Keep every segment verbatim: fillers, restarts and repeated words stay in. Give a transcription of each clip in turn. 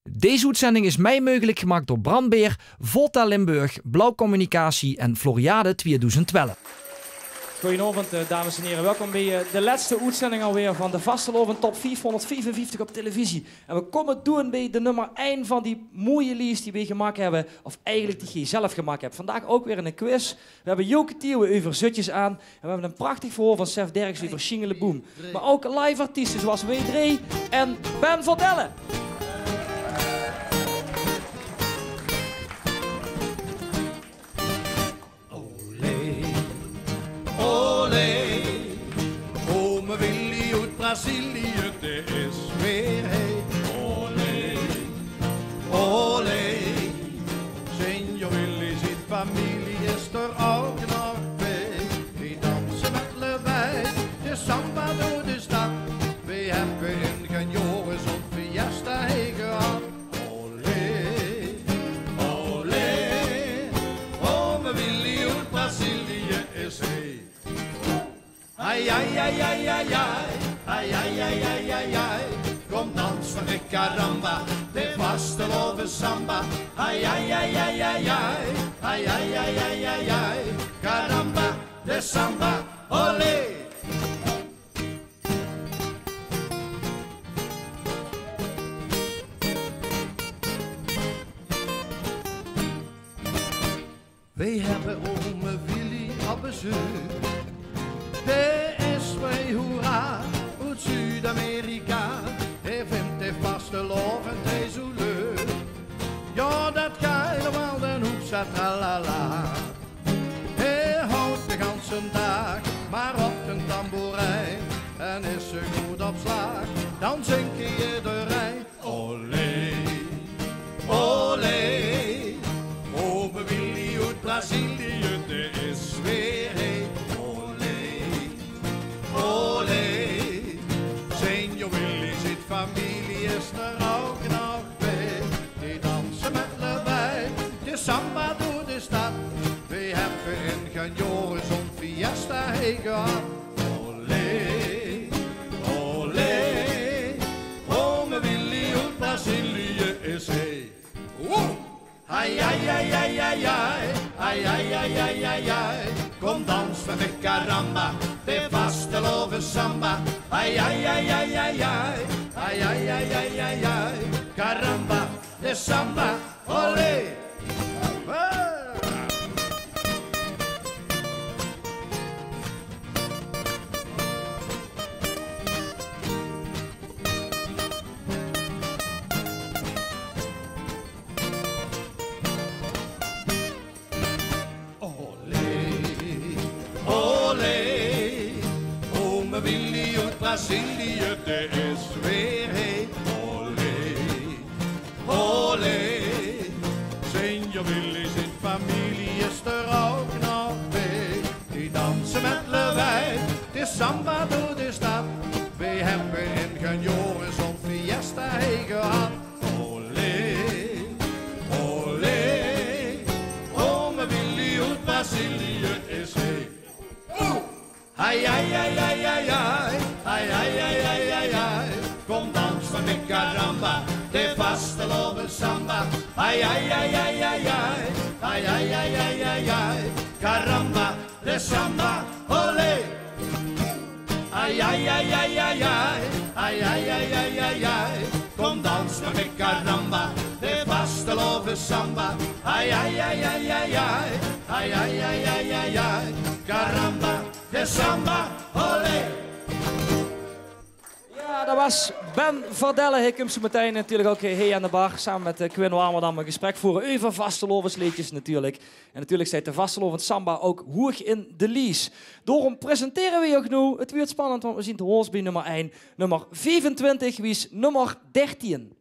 Deze oetzending is mei meugelik gemaak door Brandbeer, Volta Limburg, Blauw Communicatie en Floriade tweeduizend twelf. Goojenaovend, eh, dames en hiere. Welkom bie, eh, de lètste oetzending alweer van de Vastelaovend Top viefhonderdviefenvieftig op televisie. En we kómme doon bie de nummer ein van die moeie lies die we gemaak höbbe, of eigelik die geej zelf gemaak höb. Vandaag ouch weer ein quiz. We höbbe Joke Theeuwen euver Zutjes aan. En we höbbe ein prachtig verhaol van Sef Derks euver Shingeleboom. Mer ouch live artieste zoeas W drie en Ben Verdellen. Olé, olé, ome Willy oet Brazilië, dae is weer hie. Olé, olé, Senor Willy zien familie is d'r ouch nog bie. Die danse mit lewei, de samba door de stad. We höbbe in gen jaore zoe'n fiesta hie gehad. Olé, olé, ome Willy oet Brazilië is hie. Ai, ai, ai, ai, ai, ai. Ai, ai, ai, ai, ai, ai. Kom dans veur mich caramba, de vastelaovessamba. Ai, ai, ai, ai, ai, ai. Ai, ai, ai, ai, ai, ai. Caramba, de samba, olé. Weej höbbe ome Willy op bezeuk. Dae is weer hoera oet Zuud-Amerika. Hae vindj de vastelaovend hie zoe leuk. Jao, det carnaval, den hoepsa tralala. Hae houwt de ganse daag mer op den tamboerijn. En is 'r good op slaag, dan zingk 'r ederein. Olé, olé, ome Willy oet Brazilië, dae is weer hie. Olé, olé, Senor Willy zien familie is d'r ouch nog bie. Die danse mit lewei, de samba door de stad. We höbbe in gen jaore zoe'n fiesta hie gehad. Olé, olé, ome Willy oet Brazilië is hie. Woe! Ai, ai, ai, ai, ai, ai. Ai, ai, ai, ai, ai, ai. Kom dans veur mich caramba, de vastelaovessamba. Ai, ai, ai, ai, ai, ai. Ai, ai, ai, ai, ai, ai. Caramba, de samba, olé. Olé, olé, ome Willy oet Brazilië, dae is weer hie. Olé, olé, Senor Willy zien familie is d'r ouch nog bie. Die danse mit lewei, de samba door de stad. We höbbe in gen jaore zoe'n fiesta hie gehad. Olé, olé, ome Willy oet Brazilië is hie. Oeh! Ai, ai, ai, ai, ai, ai. Ai, ai, ai, ai, ai, ai. Kom dans veur mich caramba, de vastelaovessamba. Ai, ai, ai, ai, ai, ai. Ai, ai, ai, ai, ai, ai. Caramba, de samba, olé. Ai, ai, ai, ai, ai, ai. Ai, ai, ai, ai, ai, ai. Kom dans veur mich caramba, de vastelaovessamba. Ai, ai, ai, ai, ai, ai. Ai, ai, ai, ai, ai, ai. Caramba, de samba, olé. Jao, det waas Ben Verdellen. Hae kump zoe metein natuurlik ouch hie aan de bar same mit, eh, Quinn Warmerdam e gesprek voere euver vastelaovesleedjes natuurlik. En natuurlik steit de vastelaovessamba ouch hoeg in de lies. Daorum presentere we ouch noe. 't Weurt spannend, want we zien te hoes bie nummer ein. Nummer viefentwintig, wie is nummer dertien?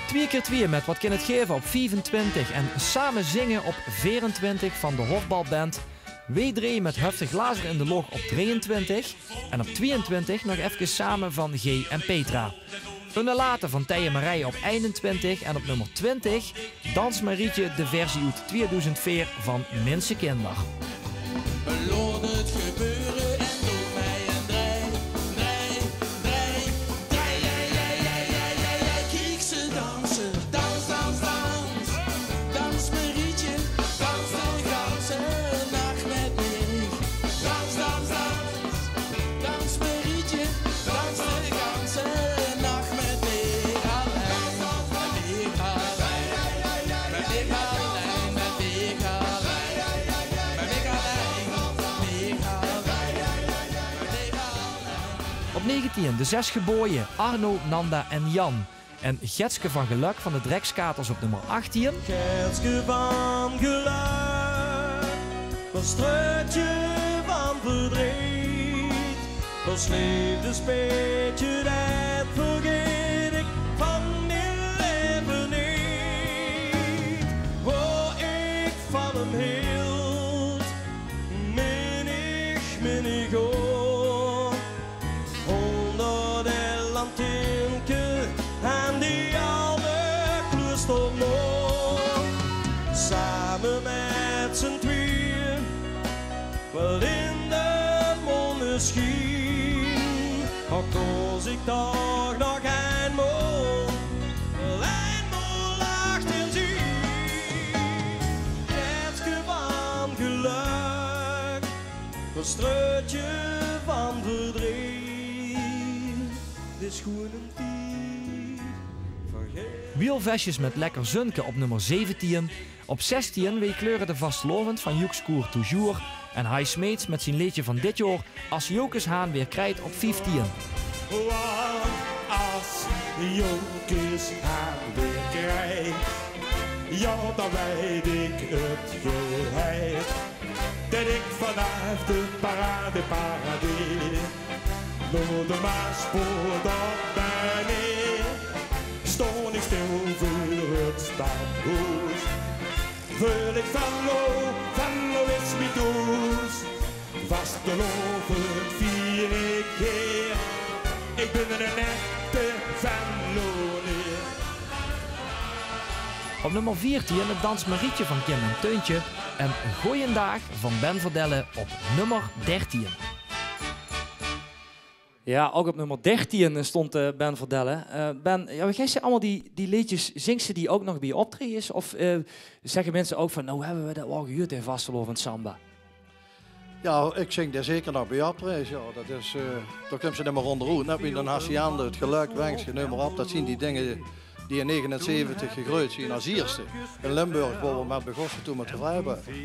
Twieë kier twieë mit Wat kin 't gaeve op viefentwintig en Same zinge op veerentwintig van de Hofbalband. W drie mit Heftig glazer in de loch op drieëntwintig. En op twieëntwintig nog efkes Same van Gay en Petra. Unne late van Thei en Marije op einentwintig en op nummer twintig Dans Marietje, de versie oet twieëdoezend veer van Minsekinder. Beloon het gebeuren en doe mij een draai, draai, draai, draai, draai, draai, draai, draai. Tien, de zes geboje, Arno, Nanda en Jan. En Getske van Gelök van de Drekskaters op nummer achttien. Getske van Gelök, van Streutje van Verdreet, van Sleefde Speetje, det vergeet ik van mien leven neet. Wo ik van hem hield, min ik, min ik oor. Onder de lantinke aan die alde kleustermoor. Same met z'n twieën, wel in de monneschien. Al koos ik toch nog einmaol, wel einmaol achterzien. Getske van Gelök, van Streutje van Verdreet. Dit is gewoon een tied van ge- Wielvestjes met Lekker Zunke op nummer zeventien. Op zestien, Weej kleure de vastelaovend van Joekskoer Toujours. En Hai Smeets met zien leedje van dit jaor, As Jocus Haan weer kreit, op vieftien. Want as Jocus Haan weer kreit, ja, dan weit ik het geheim. Det ik vanaaf de parade, parade nao de Maaspoort op en neer. Stoon ik stil veur het stadhoes, veul ik Venlo, Venlo is mien thoes. Vastelaovend vier ik hier, ik bin een echte Venlonaer. Op nummer veertien het Dans Marietje van Kim en Teuntje en Gooiendaag van Ben Verdellen op nummer dertien. Ja, ook op nummer dertien stond, eh, Ben Verdellen. Eh, Ben, ja, wie geis se allemaal die, die leedjes, zings se die ook nog bie optrejes? Of, eh, zegge minse ook van, nou hebbe we det wel gehuurd, hè, vastelaovend samba? Ja, ik zing det zeker nog bie optrejes, ja. Det is, eh, dao kums se neet mier onderoet. Net wie de Hacienda, het Gelök, Wengske, neum maar op. Det zien die dinger die in negenenzeventig gegreujd zien as ierste in Limburg, wo we met begóste toen met de vrijbuiters.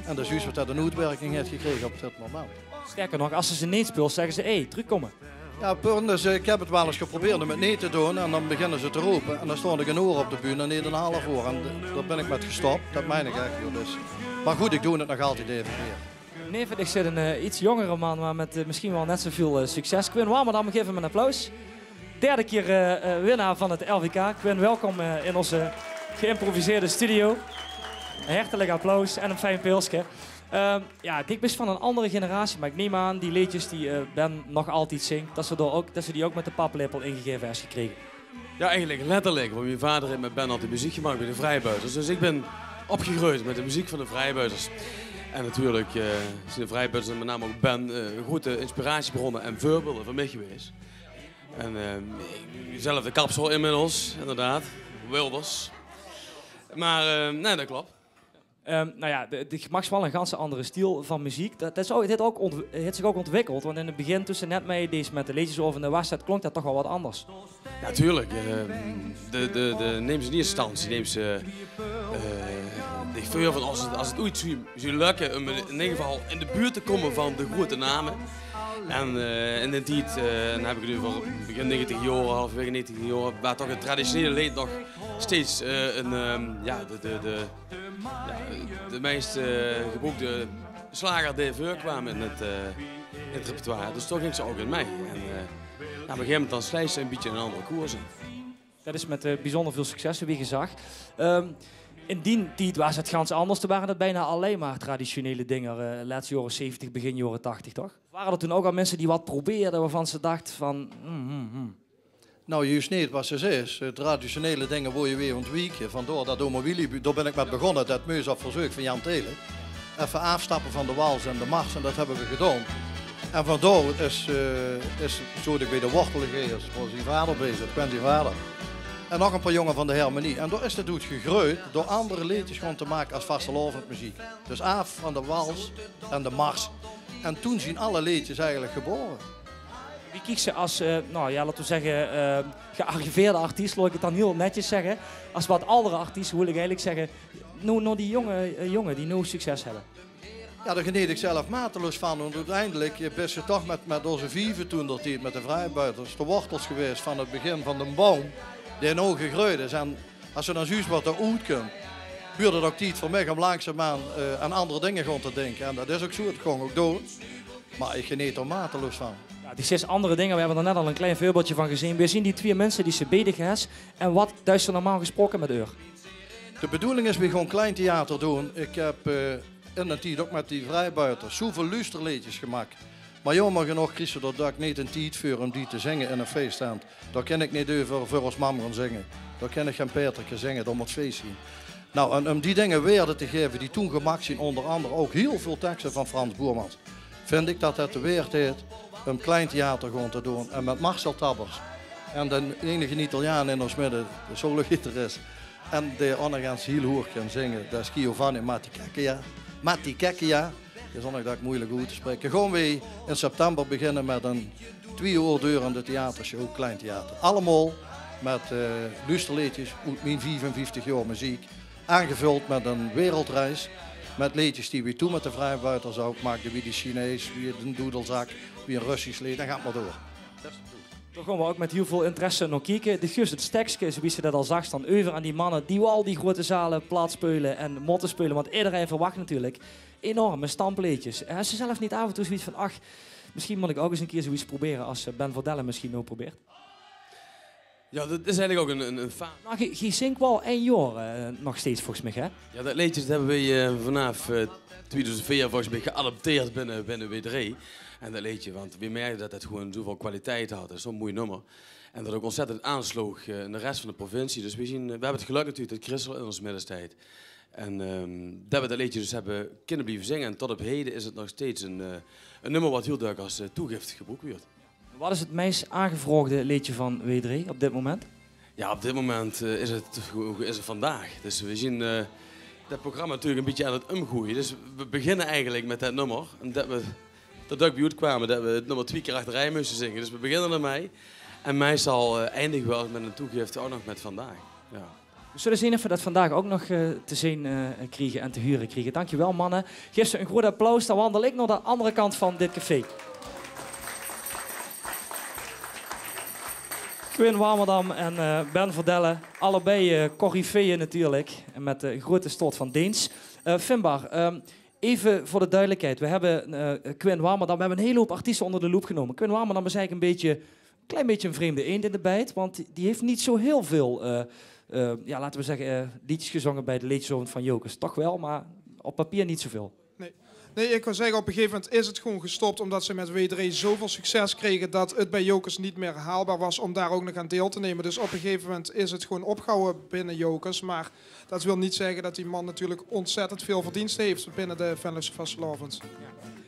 En det is juist wat det een oetwerking het gekrege op dit moment. Sterker nog, as se ze neet speels, zegge ze: "Hey, trökkómme." Ja, punt is, eh, ik heb het wel ens geprobeerd om het neet te doon en dan beginne ze te rope. En dan stoon ik een oor op de bühne en neet een half oor. En d-, dao bin ik met gestop, det mein ik ech, joh. Dus, maar good, ik doon het nog altied eve weer. Neve dich zit een, eh, iets jongere man, maar met, eh, misschien wel net zoväöl, eh, succes. Quinn Warmerdam, geef hem een applaus. Derde keer, eh, eh, winnaar van het L V K. Quinn, welkom, eh, in onze geïmproviseerde studio. Een hartelijk applaus en een fijn pilske. Ehm, ja, dich bis van een andere generatie, maar ik neem aan, die leedjes die, eh, Ben nog altied zingk, det se dao ook, det se die ook met de paplepel ingegeve hes gekrege. Ja, eigenlijk letterlijk, want mien vader het met Ben altied meziek gemaak bie de Vrijbuiters. Dus ik bin opgegreujd met de meziek van de Vrijbuiters. En natuurlijk, eh, zien de Vrijbuiters en met name ook Ben, eh, grote inspiratiebronne en veurbeelde van mich gewaes. En, eh, zelf de kapsel inmiddels, inderdaad. Wilders. Maar, eh, nee, det klop. Ehm, nou ja, de, de, je maakt wel een ganse andere stiel van meziek. Det, det is ook, het, ook ont-, het zich ook ontwikkeld. Want in het begin, toen se net mei dees met de leedjes of in de wedstrijd, klonk det toch wel wat anders. Ja, tuurlijk. Eh, de, de, de neems in eerste instantie, neems se, eh, dich veur van as het, as het oeit zou, zou lukke om in, in ieder geval in de buurt te komme van de grote name. En, eh, in den tied, eh, en dan heb ik het over begin negentiger jaore, halverwege negentiger jaore, waar toch het traditionele leed nog steeds, eh, een, ehm, ja, de, de, de, ja, de meest, eh, geboekde slager die veurkwaam in het, eh, in het repertoire. Dus dao gingk se ook in mei. En, eh, ja, op een gegaeve moment dan slijs se een bietje een andere koers in. Det is met, eh, bijzonder väöl succes, wie gezag. Ehm, in dien tied waas het gans anders. Toen ware het bijna allein maar traditionele dinger, eh, lets jaore zeventig, begin jaore tachtig, toch? Ware er toen ook al minse die wat probeerde waarvan se dacht van, hmm, hmm, hmm? Nou, juust neet, wat se zaes. Eh, traditionele dinger wol je weer ontwieke. Vandaor det Oma Willy, dao bin ik met begonne, det meus op verzeuk van Jan Telen. Effe aafstappe van de wals en de mars, en det hebbe we gedaon. En vandaor is, eh, is, zoe det bie de wortele geis, wo zien vader bie zit, Quinn zien vader. En nog een paar jonge van de hermenie. En dao is det oet gegreujd, door andere leedjes gewoon te make as vastelaovendmeziek. Dus aaf van de wals en de mars. En toen zien alle leedjes eigenlijk gebore. Wie kieks se as, eh, nou ja, laten we zegge, eh, gearriveerde artiest, laot ik het dan hiel netjes zegge, as wat aldere artiest, wil ik eigenlijk zegge, noe, noe die jonge, eh, jonge die noe succes hebbe? Jao, dao geneet ich zelf mateloos van. Want oeteindelik, eh, bis se toch mit, mit ózze vieve toen d'r tied, mit de Vrijbuiters, de wortels gewaes van 't begin van de boum, dae noe gegreujd is. En es se dan zuus waat d'r oetkump, wuuert 't ouch tied veur mich óm langzaamaan, eh, aan anger dinger gaon te dinke. En dat is ouch zoe, 't góng ouch door. Mer ich geneet d'r mateloos van. Jao, dich zaes anger dinger, veer höbbe d'r net al e klein veurbeeldje van gezeen. Wae zeen die twieë minse die se bie dich hes en waat duis se normaal gesproke mit häör? De bedoeling is, veer gaon klein theater doon. Ich höb, eh, in d'n tied ouch mit die Vrijbuiters zoeväöl luusterleedjes gemaak. Mer jaomer genóg kriegs se dao dök neet d'n tied veur óm die te zinge in ein feestent. Dao kin ich neet euver veur ós mam gaon zinge. Dao kin ich gein Peterke zinge, dao mót fees zeen. Noe, en óm die dinger waerde te gaeve die toen gemaak zeen, ónger anger ouch hiel väöl tekste van Frans Boermans, vind ich dat 't de waerd is óm klein theater gaon te doon. En mit Marcel Tabbers en d'n einige Italiaan in ós midde, de sologitarist, en dae ouch nog ins hiel hoeg kin zinge, dat is Giovanni Matticecchia. Matticecchia, dat is ouch nog dat moeilik oet te spraeke. Gaon veer in september beginne mit ein twieë oer durende theatershow, klein theater. Allemaol mit, eh, luusterleedjes oet mien viefenvieftig jaor meziek. Aangevöld mit ein wereldreis. Mit leedjes die veer toen mit de Vrijbuiters ouch maakde. Wie die Chinees, wie d'n Doedelzak, wie ein Russisch leed. En gaot mer door. Dao gaon veer ouch mit hiel väöl interesse nao kieke. De Guus, 't stekske, zoe wie se dat al zags, dan euver aan die manne die waal die groete zale plat speule en mótte speule. Want ederein verwach natuurlik enorme stampleedjes. Eh, hes se zelf neet aaf en toe zoeiets van: "Ach, misschien mót ich ouch ins ein kier zoeiets probere es, eh, Ben Verdellen misschien noe probeert"? Jao, dat is eigelik ouch ein, ein, ein fa- Mer geer, geer zingk waal ein jaor, eh, nog steeds, volges mich, hè? Jao, dat leedje, dat höbbe veer, eh, vanaaf, eh, tweeduizend veer volges mich geadopteerd binne, binne W drie. En dat leedje, want veer merkde dat 't gewoon zoeväöl kwaliteit had. 't Is zoe'n moei nummer. En dat ouch ontzettend aansloog, eh, in de res van de provincie. Dus veer zeen, eh, veer höbbe 't gelök natuurlik dat Christel in ós midde steit. En, ehm, dat veer dat leedje dus höbbe kinne blieve zinge. En tot op hede is 't nog steeds ein, eh, ein nummer wat hiel dök es, eh, toegift gebroek wuuert. Wat is 't meis aangevraogde leedje van W drie op dit moment? Jao, op dit moment, eh, is 't, is 't Vandaag. Dus veer zeen, eh, dat programma natuurlik ein bietje aan 't ómgoeie. Dus veer beginne eigelik mit dat nummer. En dat veer d'r dök bie oetkwame dat veer 't nummer twieë kier achterein móste zinge. Dus veer beginne d'r mei. En meistal, eh, eindige veer mit ein toegift ouch nog mit Vandaag. Jao. Veer zulle zeen of veer dat Vandaag ouch nog, eh, te zeen, eh, kriege en te hure kriege. Dankjewel, manne. Gaef ze ein groeat applaus, dan wandel ich nao de anger kant van dit café. Quin Warmerdam en, eh, Ben Verdellen, allebei, eh, coryfeeën natuurlik. En mit, eh, groete staot van deens. Eh, Finbar, ehm, effe veur de duidelijkheid. Veer höbbe, eh, Quin Warmerdam, veer höbbe ein hiel hoop artieste ónger de loep genómme. Quin Warmerdam is eigelik ein bietje klein bietje ein vreemde eend in de bijt, want die, die haet neet zoe hiel väöl, eh, eh, jao, laote v'r zègke, eh, leedjes gezónge bij de leedjesaovend van Jocus. Toch waal, mer op papier neet zoeväöl. Nae. Nae, ich wou zègke, op e gegaeve moment is 't gewoon gestop, ómdat ze mit W drie zoeväöl succes krege dat 't bij Jocus neet mier haalbaar waas óm dao ouch nog aan deil te numme. Dus op e gegaeve moment is 't gewoon opgehawwe binne Jocus, mer dat wil neet zègke dat die man natuurlik ontzettend väöl verdienste haet binne de Venlose vastelaovend.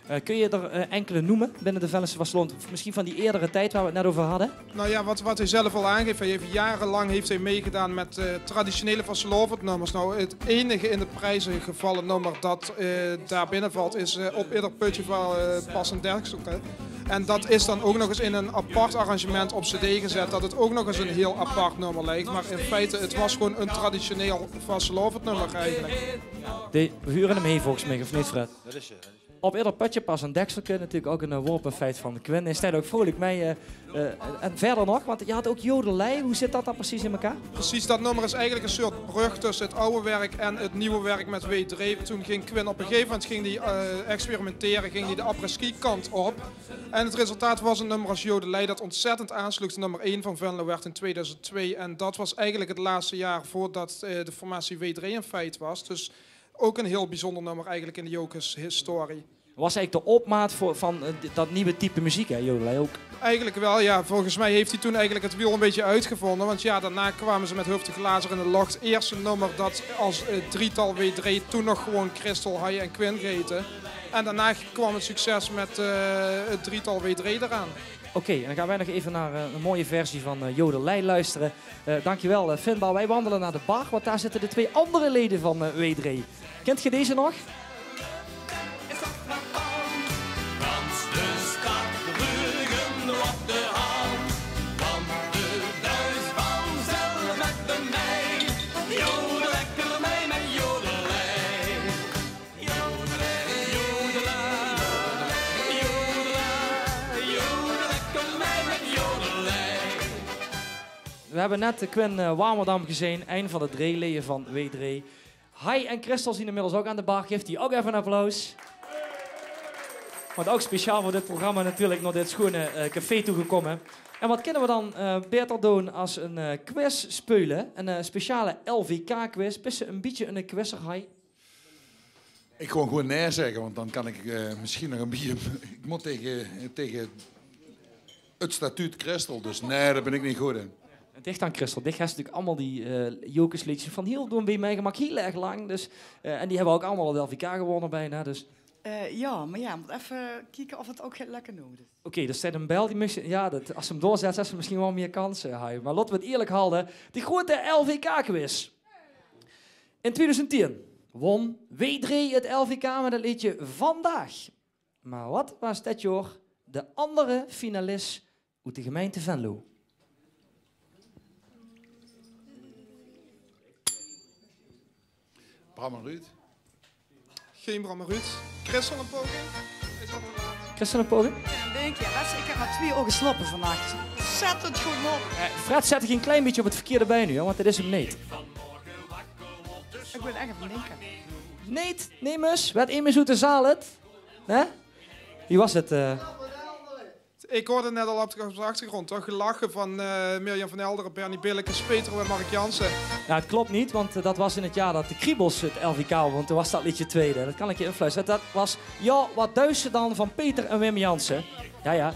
Eh, kóns se d'r, eh, inkele numme binne de Venlose vastelaovend? Of misschien van dien eerdere tied, wo v'r 't net euver hadde. Nou jao, wat, wat hae zelf al aangaef, hae haet jaorelang haet hae mitgedaon mit, eh, traditionele vastelaovendnummers. Nou, 't einige in de pries gevalle nummer dat, eh, dao binne vèlt, is, eh, Op ieder putje va-, eh, pas een dekselke. En dat is dan ouch nog ins in ein apart arrangement op cd gezèt, dat 't ouch nog ins ein hiel apart nummer liek. Mer in feite, 't waas gewoon ein traditioneel vastelaovendnummer eigelik. De, veer hure 'm hie volges mich, of neet, Fred? Dat is, eh, Op ieder putje pas een dekselke, natuurlik ouch ein, eh, woord-op-ein-feit van Quin. Hae steit ouch vreulik mei, eh, eh, en wiejer nog, want se hads ouch Jodelei. Wie zit dat dan precies in mekaar? Precies, dat nummer is eigelik ein soort brögk tösse 't aw werk en 't nuuj werk mit W drie. Toen ging Quin op e gegaeve moment ging die, eh, experimentere, ging die de après-ski kant op. En 't resultaat waas ein nummer es Jodelei dat ontzettend aansloog. De nummer ein van Venlo waerd in tweeduizend twee. En dat waas eigelik 't laatste jaor veurdat, eh, de formatie W drie in feit waas. Dus ouch ein hiel bezunjer nummer eigelik in de Jocus-historie. Waas eigelik de opmaat veur, van, eh, di-, dat nuuj type meziek, hè, Jodelei ouch? Eigelik waal, jao. Volges mich haet hae toen eigelik 't wiel ein bietje oetgevónje. Want jao, daonao kwame ze mit Hoofd de glazer in de loch. 't Ierste nummer dat es, eh, drietal W drie, toen nog gewoon Christel, Hai en Quin geite. En daonao kwaam 't succes mit, eh, 't drietal W drie d'raan. Oké, dan gaon veer nog effe nao, eh, ein sjoon versie van, eh, Jodelei loestere. Eh, dankjewel, eh, Finbar. Veer wandele nao de bar, want dao zitte de twee anger leje van, eh, W drie. Kènt geer deze nog? Gans de stad Brugge op de hand, want de buis vanzelf mit de mei. Jodel lekker mei mit Jodelei. We hebbe net, eh, Quin, eh, Warmerdam gezeen, ein van de drie leje van W drie. Hai en Christel zien inmiddels ouk aan de bar. Gaef die ouk effe ein applaus. Want ouk speciaal veur dit programma natuurlik nao dit sjoeane, eh, café toe gekómme. En wat kinne we dan, eh, baeter doon es ein, eh, quiz speule? Ein, eh, speciale L V K-quiz. Bis se ein bietje ein quizzer, Hai? Ik gewoon, gewoon nee zegge, want dan kan ik, eh, misschien nog een beetje. Ik moet tegen, tegen het statuut Christel, dus nee, daar ben ik niet goed in. Dich dan, Christel. Dich hes natuurlik allemaol die, eh, Jocusleedjes van hiel doon bie mei gemaak, hiel erg lang. Dus, eh, en die hebbe ouk allemaol al de L V K gewonne bijna. Dus. Eh, jao, maar jao, moet effe kieke of het ouk geit lekker noe. Dus. Oké, d'r steit ein bel, die mós se, jao, det, es se 'm doorzets, hes se misschien waal mier kanse, Hai. Maar laote we het eerlik halde. De groeate L V K-quiz. In tweeduizend tien won W drie het L V K met het leedje Vandaag. Maar wat waas det jaor de andere finalis oet de gemeinte Venlo? Bram en Ruud. Geen Bram en Ruud. Christel, een poging? Is dat te laat? Christel, een poging? Ja, dank je. Wes, ik heb maar twee oor gesloppe vannacht. Zet het gewoon op. Eh, Fred, zet dich ein klein bietje op het verkeerde bein noe, hè, want det is 'm neet. Ik wil echt even denken. Neet, nee, mus. Wet emes oet de zaal het? Hè? Wie waas het, eh? Ik hoorde net al op de, op de achtergrond, toch? Gelachen van, eh, Mirjam van Elderen, Bernie Billekes, Peter en Mark Jansen. Nou, het klopt niet, want, eh, dat was in het jaar dat de Kriebels het L V K won. Toen was dat liedje tweede. Dat kan ik je influisteren. Dat was Jao, wat duis se dan van Peter en Wim Jansen. Ja, ja.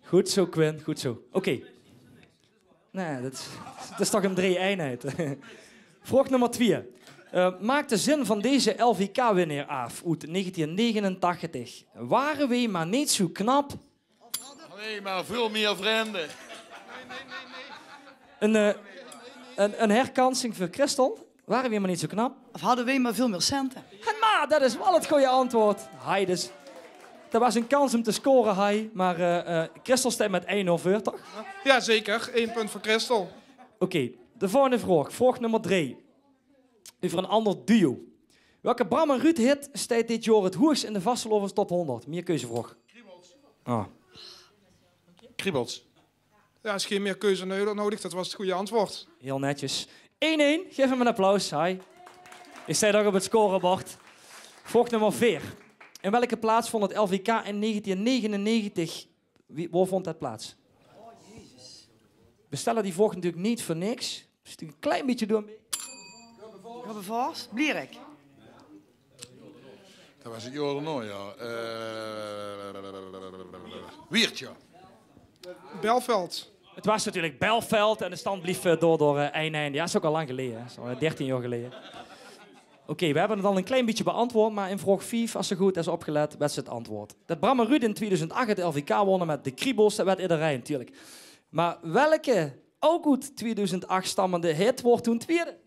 Goed zo, Quin, goed zo. Oké. Nee, dat is, dat is toch een drie-eenheid. Vraog nummer twee. Eh, maak de zin van deze L V K-winnaar af oet negentien negenentachtig. Ware we maar niet zo knap. Allee, maar veel meer vrienden. Een, eh, een, een herkansing veur Christel. Ware we maar niet zo knap. Of hadden we maar veel meer centen. En maar, dat is waal het goeie antwoord. Hai, dus. Dat waas ein kans óm te score, Hai. Maar, eh, eh, Christel steit met ein nul veur, toch? Ja, zeker. Eén punt voor Christel. Oké, de volgende vraog. Vraog nummer drie. Euver ein ander duo. Welke Bram en Ruud hit steit dit jaor het hoegst in de vastelaoves top honderd? Meerkeuzevraog. Ah. Kriebels. Ja, is geen meer keuze nodig. Dat was het goede antwoord. Heel netjes. Eén-één. Gaef 'm ein applaus, Hai. Hae steit ouk op het scorebord. Vraog nummer veer. In welke plaats vond het L V K in negentien negenennegentig? Wie, waar vond dat plaats? We stellen die vraog natuurlijk niet voor niks. Dus een klein beetje door. Robbevaars, Blierik. Dat was het jaor daonao, ja. Eh, Wieërt, ja. Belfeld. Het was natuurlijk Belfeld en de stand bleef, eh, door, door, eh, ein-ein. Ja, is ook al lang geleden, hè. Is al, eh, dertien jaar geleden. Oké, we hebben het al een klein beetje beantwoord, maar in vraog vief, als ze goed is opgelet, wet ze het antwoord. Dat Bram en Ruud in tweeduizend acht het L V K wonnen met de Kriebels, dat wet iedereen natuurlijk. Maar welke, ook uit tweeduizend acht stammende hit, wordt toen tweede?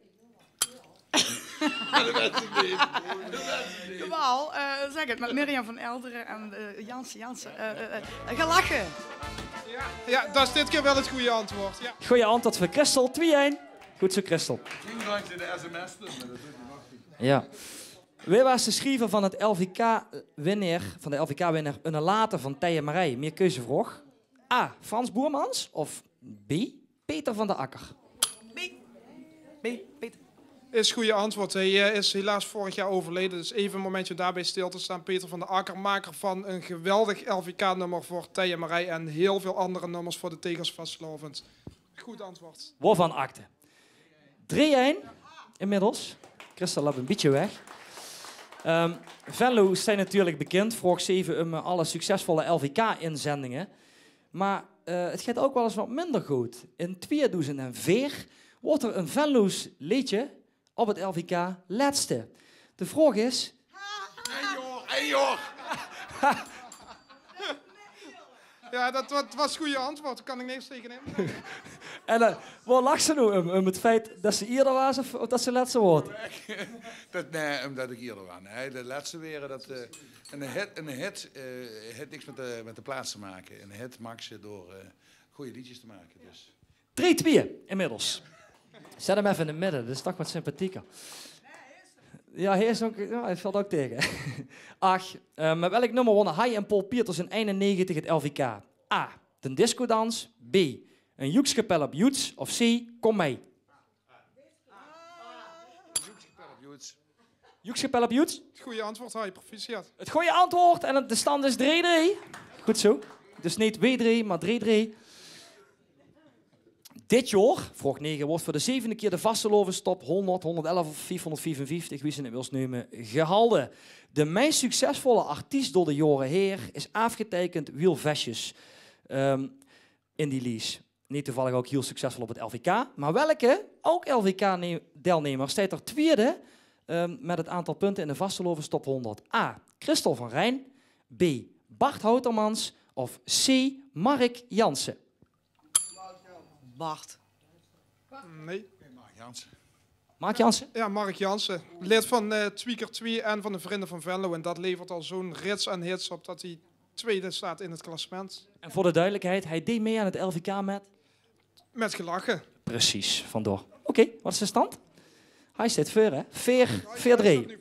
Dat wet ze niet. Dat wet ze niet. Jawel, eh, zeg het, met Mirjam van Elderen en, eh, Jansen, Jansen. Eh, eh, eh, gelachen. Ja, ja, dat is dit keer wel het goede antwoord. Ja. Goeie antwoord veur Christel, twee-ein. Goed zo, Christel. Ging langs in de sms, maar dat is nog niet. Ja. Wae waas de sjriever van het L V K-winnaar, van de L V K-winnaar Unne Late van Thei en Marij? Meerkeuzevraog. A, Frans Boermans of B, Peter van der Akker? B. B, Peter. Is goeie antwoord. Hij, eh, is helaas vorig jaar overleden, dus even een momentje om daarbij stil te staan. Peter van der Akker, maker van een geweldig L V K-nummer voor Thei en Marij en heel veel andere nummers voor de Tegels vastelaovend. Goed antwoord. Waarvan akte? Drie-ein inmiddels. Christel löp ein bietje weg. Ehm, Venlo steit natuurlijk bekend, vraog zeve, um, eh, alle succesvolle L V K-inzendingen. Maar, eh, het geit ook wel eens wat minder goed. In tweeduizend veer wordt er een Venloos leedje op het L V K lètste. De vraog is... Hey joh, hey joh. Ja, dat wa-, was het goede antwoord. Daar kan ik niks tegenin. En, eh, waar lach ze noe um? Um het feit dat ze eerder waas of, of dat ze lètste woort? Dat, nee, omdat ik eerder waas. Nee, de lètste were dat, eh, een hit, een hit, eh, het niks met de, met de plaats te maken. Een hit maak ze door, eh, goede liedjes te maken. Dus. Drie-twee inmiddels. Zet 'm effe in 't midde, dat is toch wat sympathieker. Ja, hae is ook, ja, hae velt ook tegen. Ach, eh, met welk nummer wonnen Hai en Paul Pieters in einennegentig het L V K? A, Den Discodans. B, Ein joekskapel op Joets of C, Kom mei. Joekskapel op Joets. Het goeie antwoord, Harry, proficiat. Het goeie antwoord en de stand is drie drie. Good zoe. Dus neet W drie, mer drie drie. Dit jaor, vraog nege, wuuert veur de zevende kier de Vastelaovestop hónderd, hónderdelf of viefhónderdviefenvieftig, wie ze 't wils neume, gehalde. De meis succesvolle artiest door de jaore haer is aafgeteikend Wiel Vestjes. Ehm, in die lies. Neet toevallig ouk hiel succesvol op het L V K. Mer welke, ouk L V K-deilnemer, steit d'r twiede, ehm, mit het aantal punte in de Vastelaovestop hónderd? A, Christel van Rijn. B, Bart Houtermans. Of C, Mark Jansen. Bart. Nee. Mark Jansen. Mark Jansen? Ja, Mark Jansen. Lid van, eh, Twie keer Twie en van de Vrienden van Venlo. En dat levert al zo'n rits aan hits op dat hij tweede staat in het klassement. En veur de duidelijkheid, hij deej mei aan het L V K mit? Mit gelache. Precies, vandoor. Oké, wat is de stand? Hij steit veur, hè? Veer, veer drie.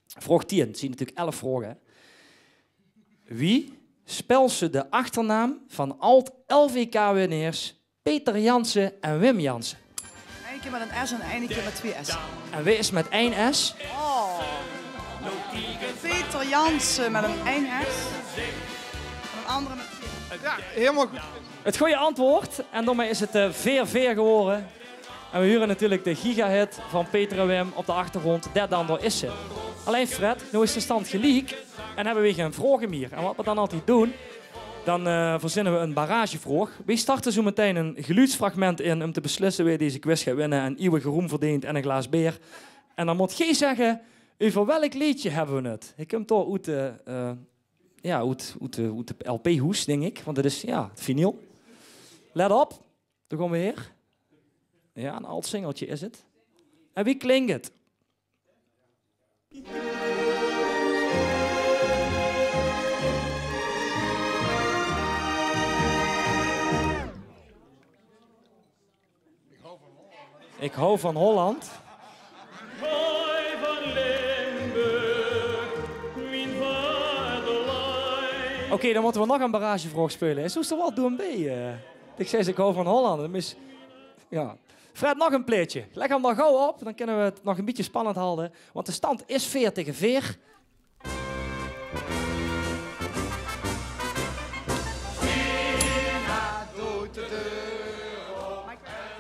Vraog tien, zien natuurlijk elf vraoge, hè? Wie spels se de achternaam van alt-L V K-winnaers Peter Jansen en Wim Jansen? Eine kier mit ein S en eine kier mit twie S. En wae is mit ein S? Oh. Peter Jansen mit ein S. En ein andere mit twie S. Ja, helemaal goed. Het goeie antwoord. En daomei is het, eh, veer veer gewore. En we hure natuurlijk de gigahit van Peter en Wim op de achtergrond. Det dan, dao is ze. Allein Fred, noe is de stand geliek. En hebbe we gein vraoge mier. En wat we dan altied doon, dan, eh, verzinne we ein barragevraog. We starte zoe metein ein geluidsfragment in um te beslisse wae deze quiz geit winne en ieuwige roem verdeent en ein glaas beer. En dan mót geej zegge, euver welk leedje hebbe we het? Hae kump toch oet de, eh, ja, oet, oet de, oet de L P-hoes, dink ik. Want het is, ja, het vinyl. Let op, dao gaon we weer. Ja, ein alt singeltje is het. En wie klink het? Ik hou van Holland. Oké, dan mótte we nog ein barragevraog speule. Is oes er waal doon bie, eh, ik zei ze, ik hou van Holland. Dan mis, ja. Fred, nog ein plaetje. Leg 'm dan gauw op, dan kinne we het nog ein bietje spannend halde. Want de stand is veer tegen veer.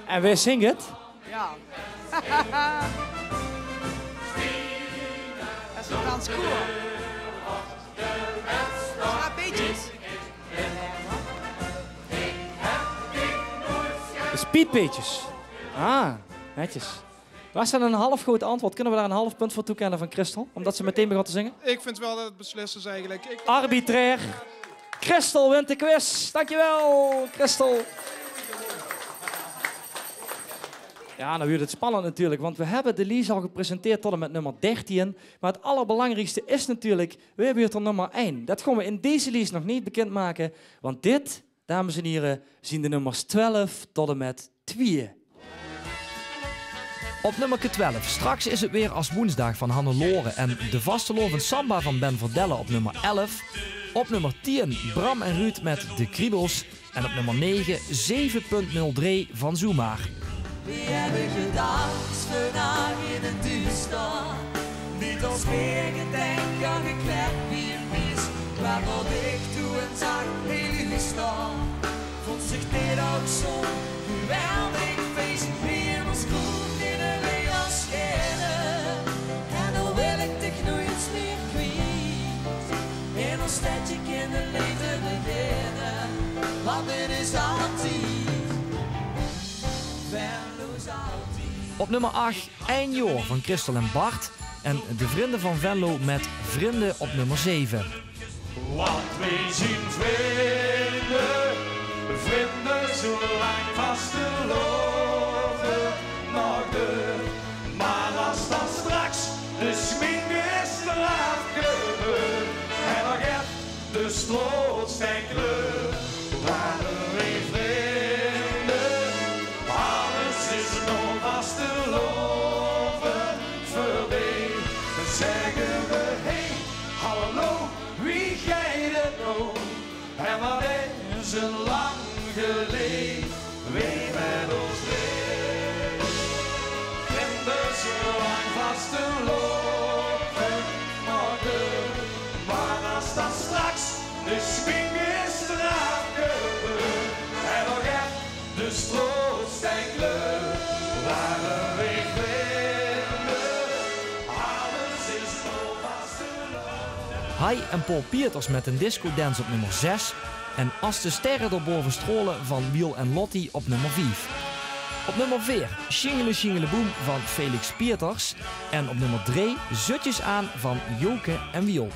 En wae zingk het? Ja. Det is ein gans koer. Straatbeetjes. De Speedbeetjes. Ah, netjes. Was det ein half good antwoord? Kinne we dao ein half punt veur toekenne van Christel? Umdet ze metein begónt te zinge? Ik vind wel dat het beslist is eigenlijk. Ik... Arbitrair. Christel wint de quiz. Dankjewel, Christel. Ja, dan wuuert het spannend natuurlijk, want we hebbe de lies al gepresenteerd tot en mit nummer dertien. Maar het allerbelangriekste is natuurlijk, wae wuuert er nummer ein? Det gaon we in deze lies nog neet bekindmake, want dit, dames en hiere, zien de nummers twelf tot en mit twie. Op nummerke twelf, Straks is het weer as woensdaag van Hannelore en De vastelaovend samba van Ben Verdellen op nummer elf. Op nummer tien, Bram en Ruud met De Kriebels. En op nummer negen, zeven punt nul drie van Zoemaar. Wie heb ik gedacht, vandaag in het duister? Niet als meer gedenk aan geklep wie een mis. Maar wat ik toen zag, heel duister. Vond zich dit ook zo'n geweldig feest. Wie in ons kroeg in de wereld schijnen. En dan wil ik dich nooit meer kwijt. In ons stedje kinderleven beginnen. Want dit is altied. Op nummer acht, Ein Joor van Christel en Bart. En De Vrinden van Venlo met Vrienden op nummer zeven. Want wij zijn vrienden, vrienden zolang vastelaovend nog duurt. Maar als dan straks de schmink is eraf gebeurd en nog echt de straot steit kleur, waren wij vrienden. Alles is nog vastelaovend voorbij. Dan zeggen we: hey, hallo, wie geit het nou? En wat is het lang geleid. Hai en Paul Pieters met een discodance op nummer zes. En As de sterre d'r bove straole van Wiel en Lottie op nummer vief. Op nummer veer, Sjingele Sjingele Boem van Felix Pieters. En op nummer drie, Zutjes aan van Joke en Wiel.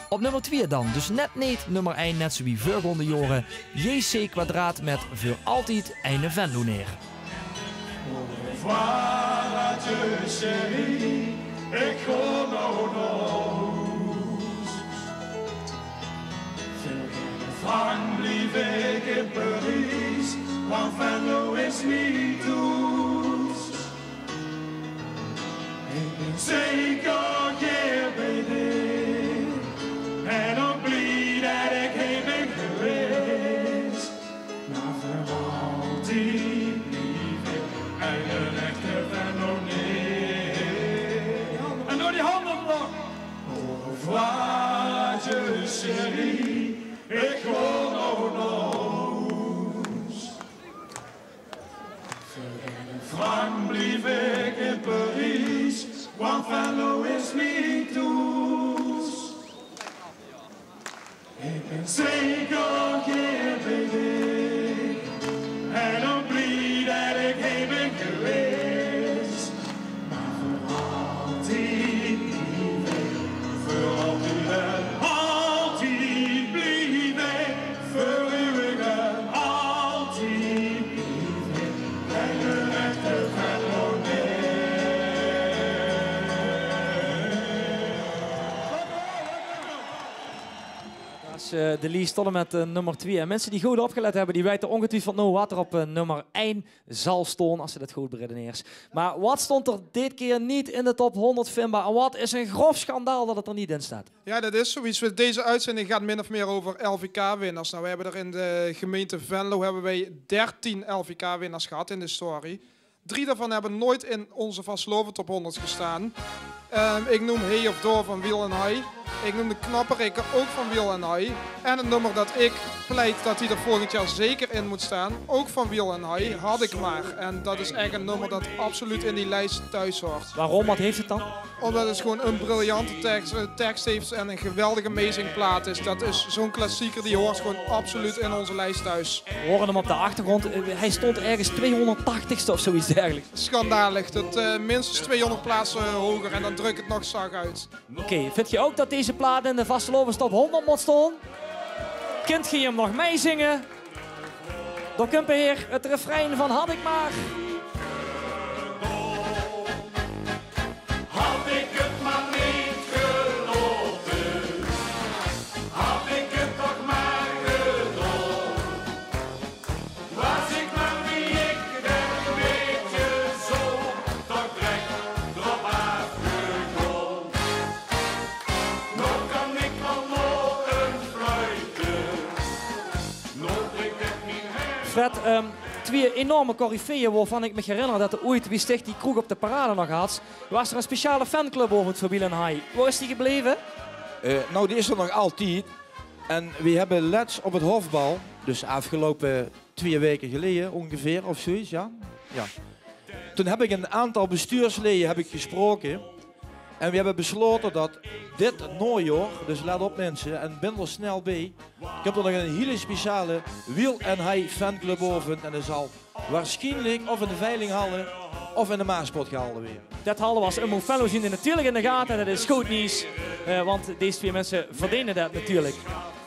Op nummer twee dan, dus net neet nummer ein, net zowie veurgaonde jaore, J C Kwadraat met Veur Altied Eine Venlonaer. Au revoir, adieu chérie, ich gaon noe nao hoes. Veur geine frank blief ich in Paries, want Venlo is mien thoes. Ich bin zeker gaer bie dich en ouch blie det ich hie bin gewaes. Mer veur altied blief ich eine echte Venlonaer. En door die hande omhoog. Au revoir, adieu chérie, ich gaon noe nao hoes. Veur geine frank blief ich in Paries, want Venlo is mien thoes. Ich bin zeker gaer bie dich en ouch blie det ich hie bin gewaes. Mer veur altied blief ich, veur altied en altied blief ich, veur ieuwig en altied blief ich eine echte Venlonaer. As, eh, de lies tot en met, eh, nummer twee. En minse die good opgelet höbbe, die weite óngetwiefeld noe waat d'r op, eh, nummer ein zal staon, as se det good beredeneers. Mer waat stóng d'r dit kier neet in de top hónderd vindbaar? En waat is ein grof sjandaal det 't d'r neet in steit. Ja, det is zoiets. Deze uitzending gaat min of meer over L V K-winnaars. Nou, we hebben er in de gemeente Venlo hebben wij dertien L V K-winnaars gehad in de historie. Drie daarvan hebben nooit in onze vastelaovend top hónderd gestaan. Ehm, ik noem Hei of Door van Wiel en Hai. Ik noem de Knapperikker, ook van Wiel en Hai. En het nummer dat ik pleit dat hij er volgend jaar zeker in moet staan, ook van Wiel en Hai, Had ik maar. En dat is echt een nummer dat absoluut in die lijst thuis hoort. Waarom? Wat heeft het dan? Omdat het gewoon een briljante tekst, eh, tekst heeft en een geweldige amazingplaat is. Dat is zo'n klassieker, die hoort gewoon absoluut in onze lijst thuis. We horen hem op de achtergrond. Eh, hij stond ergens tweehonderdtachtigste of zoiets dergelijks. Schandalig. Dat, eh, minstens tweehonderd plaatsen hoger en dan druk het nog zacht uit. Oké, vindt ge ouch det deze plaat in de vastelaovestop hónderd mót staon? Kint ge 'm nog meizinge? Dan kump heer het refrein van Had ik maar. Had ik het maar niet geloten, had ik het toch maar gedaan. Was ik maar wie ik ben, weet je zo, toch recht erop afgegaan. Nog kan ik allemaal een fluiten, nog ik heb mijn Fred, ehm, twee enorme coryfeeën wovan ik mich herinner det d'r ooit, wie sticht die kroeg op de Parade nog had, waas d'r ein speciale fanclub-aovend veur Wiel en Hai. Wo is die gebleve? Eh, nou, die is er nog altied. En we hebben lets op het hofbal, dus afgelopen twee weken geleden ongeveer of zoiets, ja? Ja. Toen heb ik een aantal bestuursleden heb ik gesproken. En we hebben besloten dat dit najaar, dus let op mensen, en bin d'r snel bij, ik heb er nog een hele speciale Wiel en Hai fanclub-aovend. En dat zal waarschijnlijk of in de Veilinghallen of in de Maaspot gehalde were. Det halde we as Omroep Venlo zien natuurlik in de gate. Det is good nuuts, eh, want deze twee minse verdene det natuurlik.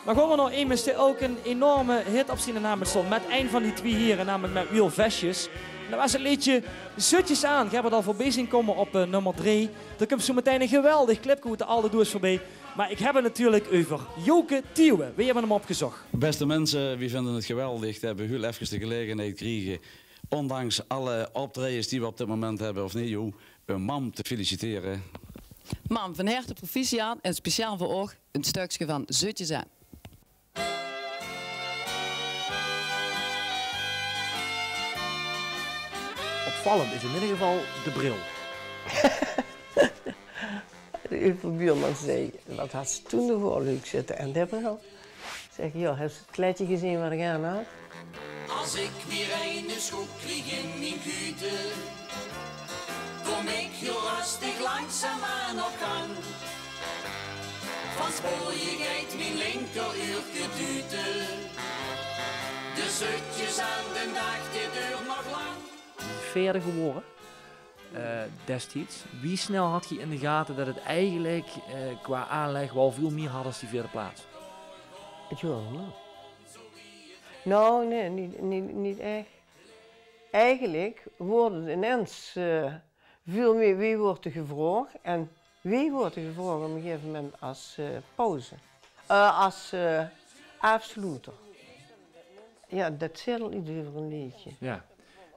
Mer gaon we nao emes dae ouch ein enorme hit op ziene naam haet staon mit ein van die twee hiere, namelik mit Wiel Vestjes. En det waas 't leedje Zutjes aan. Ge höb 't al veurbie zeen kómme op, eh, nummer drie. D'r kump zo metein ein geweldig clipke oet de alde doeas veurbie. Mer ik höb 't natuurlik euver Joke Theeuwen. Weej höbbe 'm opgezoch. Beste minse, weej vinde 't geweldig det weej hiel efkes de gelegenheid kriege, ondanks alle optraejes die weej op dit moment höbbe, of neet, Jo, um mam te feliciteren. Mam, van herte proficiat en speciaal veur uch ein stökske van Zutjes aan. Opvallend is in ieder geval de bril. De juffrouw Buurman zei: "Wat had ze toen nog wel leuk zitten en de bril." Zeg ik: "Joh, heb ze het kleedje gezien wat ik aan had?" As ik weer eine schoen krieg in mien kute, kom ik hiel rustig langzaamaan op gang. As mooie geit mien linkeruurke dute. De zutjes aan den daag, dit duurt nog lang. Veerde gewore, eh, destieds. Wie snel had ge in de gate det het eigelik, eh, qua aanleg waal väöl mier had as die veerde plaats? Het jaor daonao. Nou, nee, niet, niet, niet echt. Eigelik woort het inens, eh, väöl mier, wie woort er gevraog? En wie woort er gevraog op een gegeven moment as, eh, pauze? Eh, as, eh, aafsloeter. Ja, det zaet al iets euver een leedje. Ja,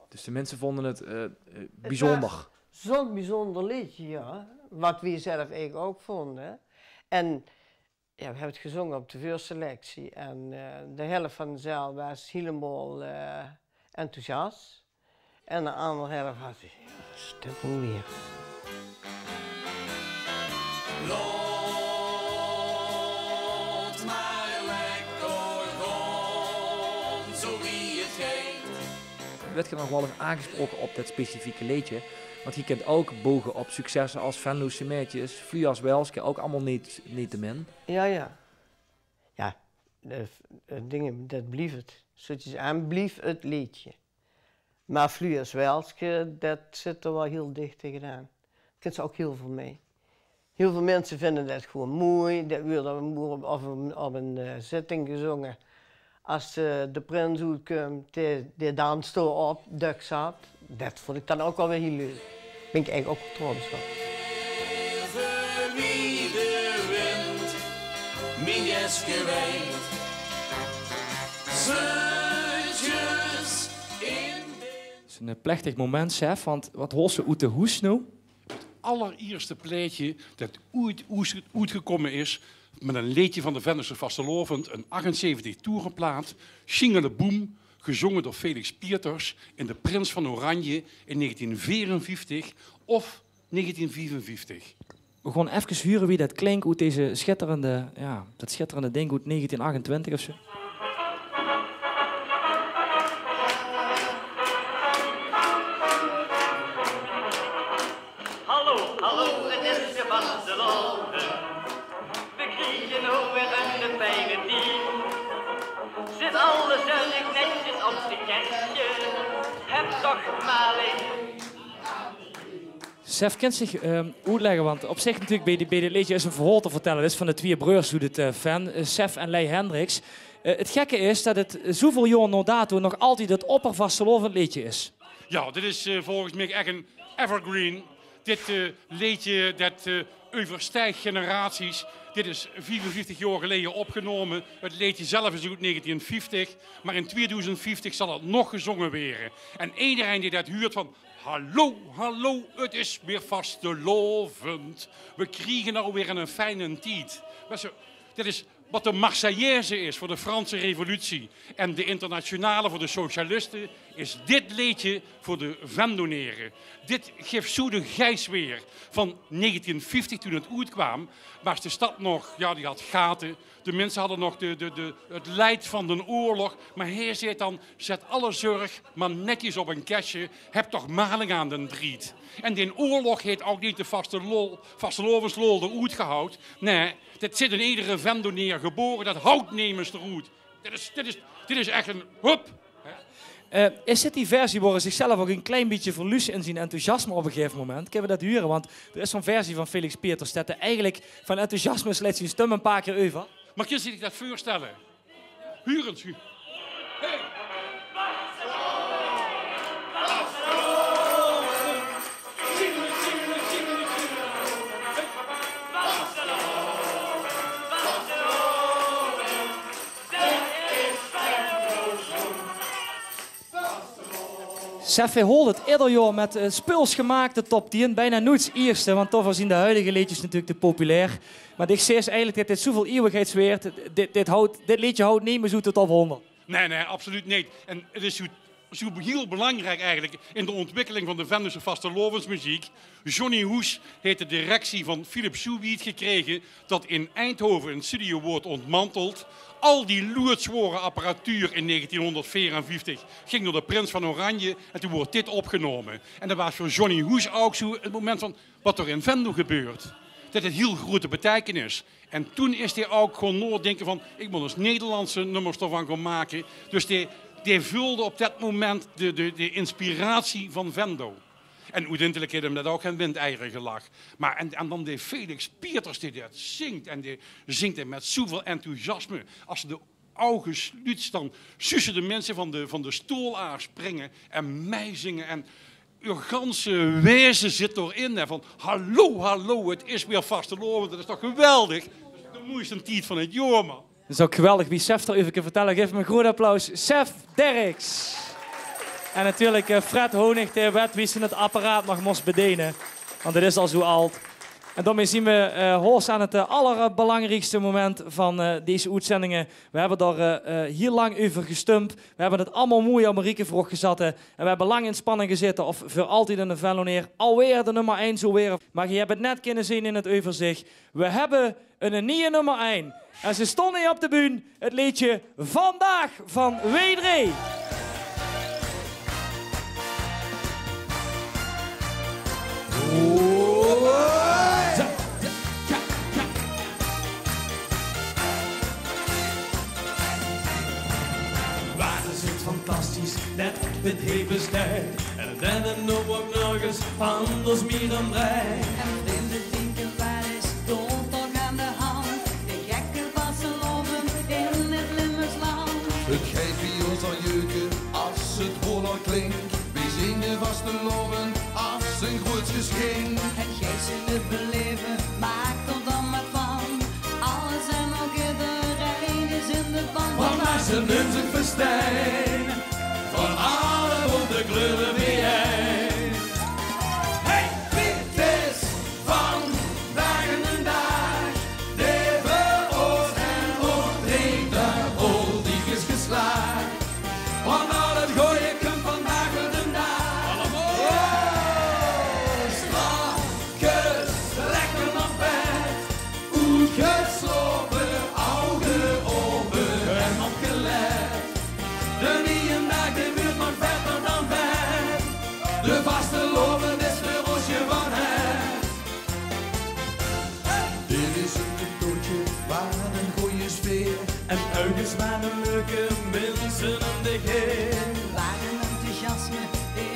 dus de minse vonde het, eh, eh, biezónder. Zo'n biezónder leedje, ja. Wat wie zelf eigelik ouk vonde. En ja, we hebbe het gezónge op de veurselectie. En, eh, de helf van de zaal waas hielemaol, eh, enthousiast. En de anger helf had zoe, ja, stop 'm weer. Laot maar lekker gaon, zoe wie het geit. Werd ge nog waal ens aangesproke op det specifieke leedje? Want ge kint ouk boge op successe as Venlose Maedjes, Fluas Welske, ouk allemaol neet, neet te min. Ja, ja. Ja, de, het ding, det blief het. Zutjes aan blief het leedje. Maar Fluas Welske, det zit er waal hiel dich tegenaan. Kint ze ouk hiel väöl mei. Hiel väöl minse vinde det gewoen moei. Det wuurt op een boer-, of een, op een, eh, zitting gezónge. As, eh, de prins oetkump, dae, dae dans dao op, dök zat. Det vond ik dan ouk waal weer hiel leuk. Bin ik eigelik ouk waal trots op. Wie de wind, mien jeske wijd. Zutjes in de... Het is een, eh, plechtig moment, Sef, want wat haols se oet de hoes noe? Het allerierste plaetje det oeit oes-, oetgekómme is, met een leedje van de Venlose vastelaovend, een achtenzeventig toerenplaat, Sjiengeleboem, gezónge door Felix Pieters in De Prins van Oranje in negentien veerenvieftig of negentien viefenvieftig. We gaon efkes hure wie det klink oet deze schitterende, ja, det schitterende ding oet negentien achtentwintig of zoe. Hallo, hallo, het is weer vastelaovend. We kriege noe weer een fijne tied. Zit alles zellig netjes op de kestje. Heb toch maar Sef, kins dich, ehm, oetlegge, want op zich natuurlik bie de, bie dit leedje is een verhaol te vertelle. Det is van de twieë breurs, doe det, eh, Ven, eh, Sef en Lei Hendriks. Eh, het gekke is det het zoeväöl jaor nao dato nog altied het oppervastelaovendleedje is. Ja, dit is, eh, volges mich echt een evergreen. Dit, eh, leedje, det, eh, euverstijgt generaties. Dit is viefenvieftig jaor geleje opgenómme. Het leedje zelf is oet negentien vieftig. Maar in tweeduizend vieftig zal het nog gezónge waere. En ederein dae det huurt van: "Hallo, hallo, het is weer vastelaovend. We kriege noe weer een fijne tied." Wèts se, det is wat de Marseillaise is veur de Franse Revolutie en de Internationale veur de socialiste, is dit leedje veur de Venlonere. Dit gif zoe de geis weer van negentien vieftig, toen het oetkwaam. Waas de stad nog, ja, die had gate. De minse hadde nog de, de, de, het leid van den oorlog. Maar hae zaet dan: "Zet alle zörg maar netjes op een kestje. Heb toch maling aan den driet." En den oorlog haet ouk neet de vastelo-, vastelaovendslol d'r oetgehaold. Nee, det zit in edere Venloneer gebore, det haolt nemes d'r oet. Dit is, dit is, dit is echt een hup. Eh, is dit die versie wo hae zichzelf ouk een klein bietje verluus in zien enthousiasme op een gegeven moment? Kinne we det hure? Want d'r is zoe'n versie van Felix Pieters det hae eigelik van enthousiasme sleit zien stum een paar kier euver. Maar kins se dich det veurstelle? Huur ens, huur. Hey. Sef, veer hole 't eder jaor mit, eh, speuls gemaak de top tien. Bijna noeits ierste, want daoveur zien de huidige leedjes natuurlik te populair. Maar ich zègk eigelik, dit is zoeväöl ieuwigheidswaerd. Dit, dit houwt, dit leedje houwt nemes oet de top hóngerd. Nae, nae, absoluut neet. En 't is zoe, zoe hiel belangriek eigelik in de ontwikkeling van de Venlose vastelaovesmeziek. Johnny Hoes haet de directie van Philips zoe wied gekrege tot in Eindhoven 'n studio woort ontmanteld. Al die loerdzware apparatuur in negentienhonderdveerenvieftig ging nao de Prins van Oranje en toen woort dit opgenome. En dat waas veur Johnny Hoes ouk zoe 't moment van: wat d'r in Venlo gebeurt. Det haet hiel groete beteikenis. En toen is dae ouk gaon naodinke van: ik mót ins Nederlandse nummers d'rvan gaon make. Dus dae, dae veulde op det moment de, de, de inspiratie van Venlo. En oeteindelik haet 'm det ouk gen windeiere gelag. Maar en, en dan dae Felix Pieters dae det zingk. En dae zingk 't met zoeväöl enthousiasme. As ze de ouge sluuts, dan zuus se de minse van de, van de stool aafspringe en meizinge. En eur ganse waeze zit d'rin, hè, van: hallo, hallo, 't is weer vastelaovend, det is toch geweldig. Det is de moeiste tied van 't jaor, man. Det is ouk geweldig wie Sef d'r euver kan vertelle. Gaef 'm ein groot applaus, Sef Derks. En natuurlik, eh, Fred Honig, dae weit wie se 't apparaat nog mós bedene. Want 't is al zoe ald. En daomei zien we, eh, hoors aan 't, eh, allerbelangriekste moment van, eh, deze oetzendinge. We hebbe d'r, eh, eh, hiel lang euver gestump. We hebbe 't allemaol moei op ein riekevraog gezatte. En we hebbe lang in spanning gezatte of veur altied in de Venlonair alweer de nummer ein zou waere. Maar geer hebbe 't net kinne zien in 't euverzich. We hebbe ein nieje nummer ein. En ze stóng hie op de bühne, 't leedje Vandaag van W drie. Waat is 't fantastisch, det 't hie besteit. En det 't nog ouk nörges anders mier aan dreit. En vreemde dinke, waat is dao toch aan de hand? De gekke vastelaovend in 't Limburgs land. 't Geit bie ós al jeuke as 't woord al klink. Wie zien de vastelaovend as ein groot geschink. En geis se 't beleve, maak d'r dan waat van. Alles en ouk ederein is in de ban. Want maak ze neum zich verstein. Van alle bonte kleure biejein. Hey, dit is vandaag den daag. Leve oort en optreden, politiek is geslaagd. Want al 't gooje kump vandaag den daag. Allemaol! Strak, kus, lekker nao bed. Oetgeslope, ouge ope en opgelet. De niejendaag, dae wuurt nog vetter dan vet. De vastelaovend is veur ós gewoon het. Dit is ein kantoortje, waat ein gooj sfeer. En ouk ins waat ein leuke minse óm dich haer. Waat ein enthousiasme,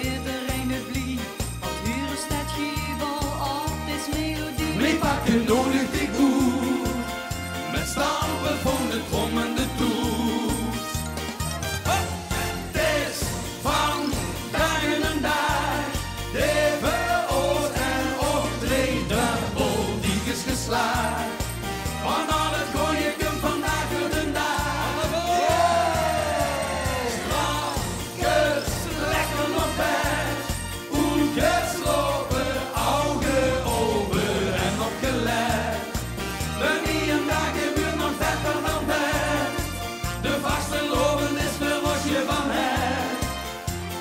ederein is blie. Want huur is det gevel op dees melodie. Weej pakke nodig dich oet. Met stampe van de trom en de toet. Hop, 't is vandaag den daag. Leve oort en optreden, politiek is geslaagd. Want al 't gooje kump vandaag den daag. Strak, kus, lekker nao bed. Oetgeslope, ouge ope en opgelet. De niejendaag, dae wuurt nog vetter dan vet. De vastelaovend is veur ós gewoon het.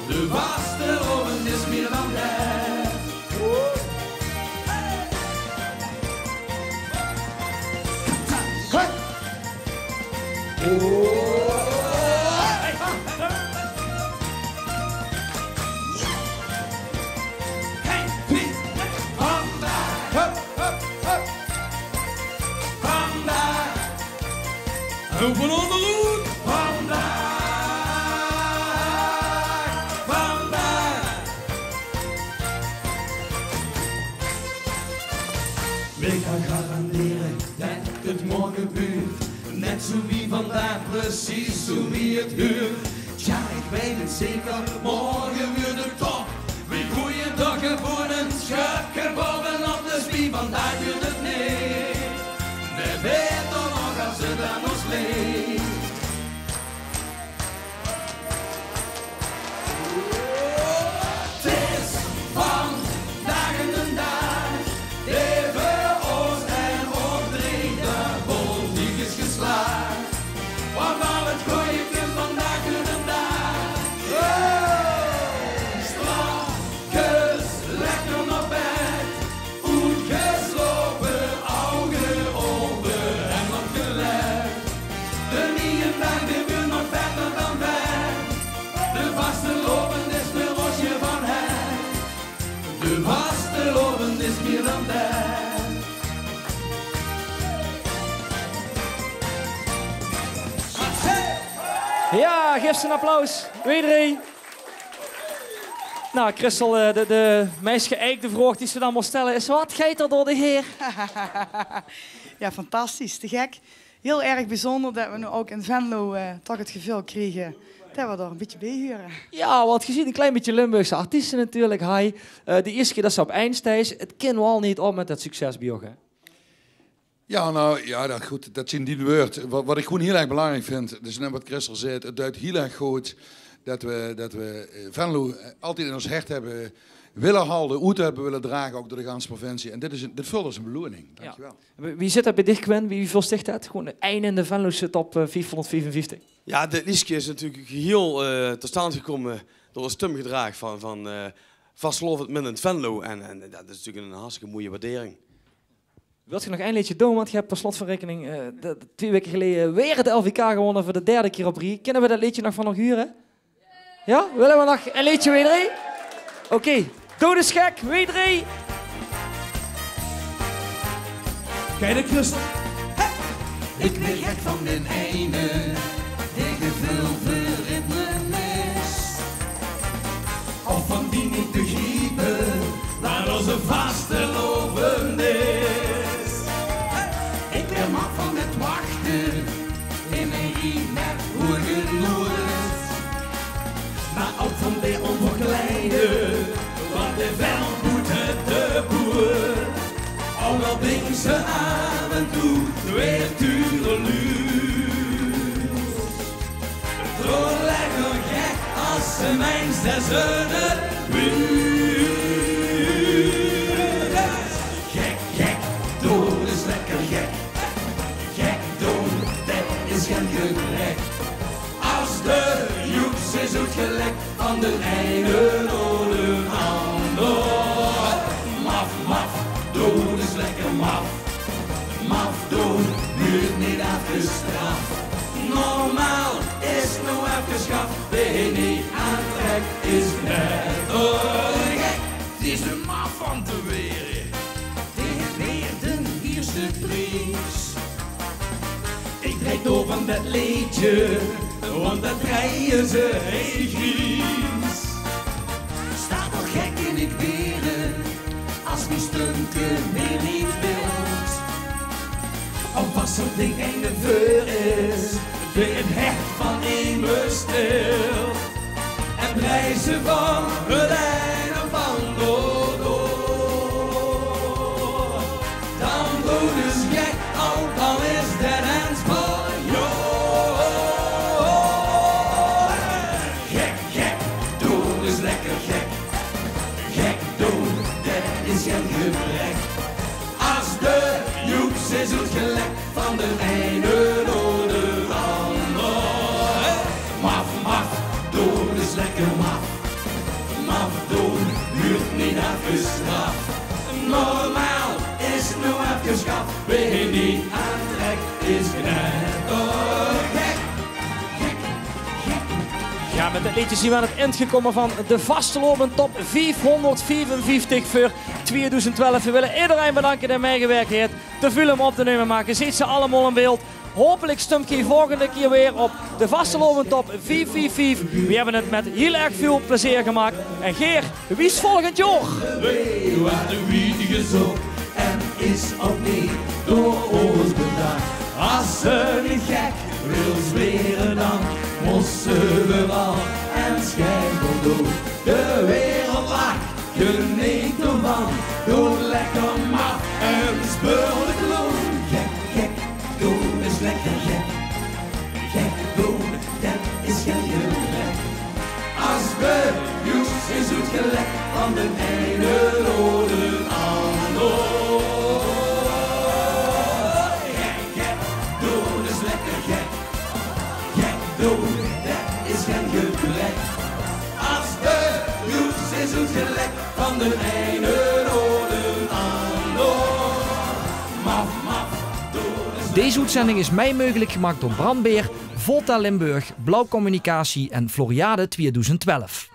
De vastelaovend is mier dan het. Vandaag. Hup, hup, hup. Vandaag. Open onderhoed. Vandaag. Vandaag. Weej gaon garandere det 't morge buurt. Net zoe wie vandaag, precies zoe wie 't huurt. Tja, ik weit 't zeker, morge wuurt 't top. Weej goeje d'r gewoon ein schepke baovenop, dus wie vandaag wuurt 't neet. Weej weite nog as 't aan ós lik. 't Is vandaag den daag, leve oort en optreden, politiek is geslaagd. Want al 't gooje kump vandaag den daag. Hey! Strak Jao, gaef ze ein applaus. Wedereen. Nou, Christel, eh, de, de meis geëikde vraog die ze dan mót stelle is: wat geit d'r door de haer? Jao, fantastisch. Te gek. Hiel erg bezunjer det we noe ouch in Venlo, eh, toch 't geveul kriege det we d'r ein bietje bie hure. Jao, want ge zeet ein klein bietje Limburgse artieste natuurlik, Hai. Eh, de ierste kier det se op ein steis, 't kin waal neet op mit det succes bie uch, hè? Jao, nou, jao, det, good, det zeen dien wäörd. Wat, wat ich gewoen hiel erg belangriek vind, det is net wat Christel zaet, 't duit hiel erg good det we, det we, eh, Venlo, eh, altied in ós hert höbbe wille halde, oet höbbe wille drage, ouch door de ganse provincie. En dit is ein, dit veult es ein beloening. Jao. Dankjewel. Wie, wie zit det bie dich, Quinn? Wie, wie veult zich det? Gewoen ein in de Venlose top, eh, viefhonderdviefenvieftig. Jao, dit leedje is natuurlik geheel, eh, tot stand gekómme door 't stumgedraag van, van, eh, Vastelaovend Min in Venlo. En, en det is natuurlik ein hartstikke mooie waardering. Wilt ge nog ein leedje doon? Want ge höb per slot van raekening, eh, de, de, twieë waeke geleje weer 't L V K gewónne veur de derde kier op rie. Kinne we det leedje nog van uch hure? Jao, wille we nog ein leedje, W drie? Oké, doot ins gek, W drie. Kiek, de Christel. Hè! Ich bön gek van d'n eine, dae geveul veur ritme is. Of van dien neet begriepe, wat ózze vastelaovend is. Ich bön maf van 't wachte, in ein rie mit hoege noot. Mer ouch van de ónverkleide, want de vèlt boete de boer. Ouch al drinke ze aaf en toe twee tureluus. Doot lekker gek es de mins des hunne huus. Gek, gek, doot ins lekker gek. Gek doon, det is gein gebrek. Es de joeks is oetgelek van d'n eine nao d'n anger. Maf, maf, doot ins lekker maf. Maf doon, huurt neet aafgestraf. Normaal is noe aafgesjaf. Wae neet aantrek is knettergek. 't Is um maf van te waere. Dae haet weer d'n ierste pries. Ich drejj door van det leedje, want det drejje ze hiel gries. Staon d'r gek in, ich waer, es mien stumke neet wilt. Of es d'r ding eine veur is, dae 't hert van emes stilt. En pries ze van 't ein of anger door. Dan doot ins gek, ouch al is det ins veur jou. Gek, gek, doot ins lekker gek. Gek doon, det is gein gebrek. Es de joeks is oetgelek van d'n eine nao d'n anger. Maf, maf, doot ins lekker maf. Maf doon, huurt neet aafgestraf. Normaal is noe aafgesjaf. Wae neet aantrek is knettergek. Jao, mit dit leedje zien we aan 't ind gekómme van de Vastelaovend Top viefhonderdviefenvieftig veur twieëdoezend twelf. We wille ederein bedanke dae mitgewirk haet. Te väöl um op te numme, mer ge zeet ze allemaol in beeld. Hopelik stump geej volgende kier weer op de Vastelaovend Top viefhonderdviefenvieftig. We höbbe 't mit hiel erg väöl plezeer gemaak. En gaer, wie is volgend jaor? Weer waert gezoch en is opnuuj door ós bedach. Es ze neet gek wils waere, dan mós ze veural en sjiet d'r door. De wereld lach, geneet d'r van. Doot lekker maf en speel de clown. Gek, gek, doot ins lekker gek. Gek doon, det is gein gebrek. Es de joeks is oetgelek van d'n eine nao d'n anger. Gek, gek, doot ins lekker gek. Gek doon, det is gein gebrek. Es de joeks is oetgelek van d'n eine nao d'n anger. Maf, maf, doot ins. Deze oetzending is mei meugelik gemaak door Brandbeer, Volta Limburg, Blauw Communicatie en Floriade twieëdoezend twelf.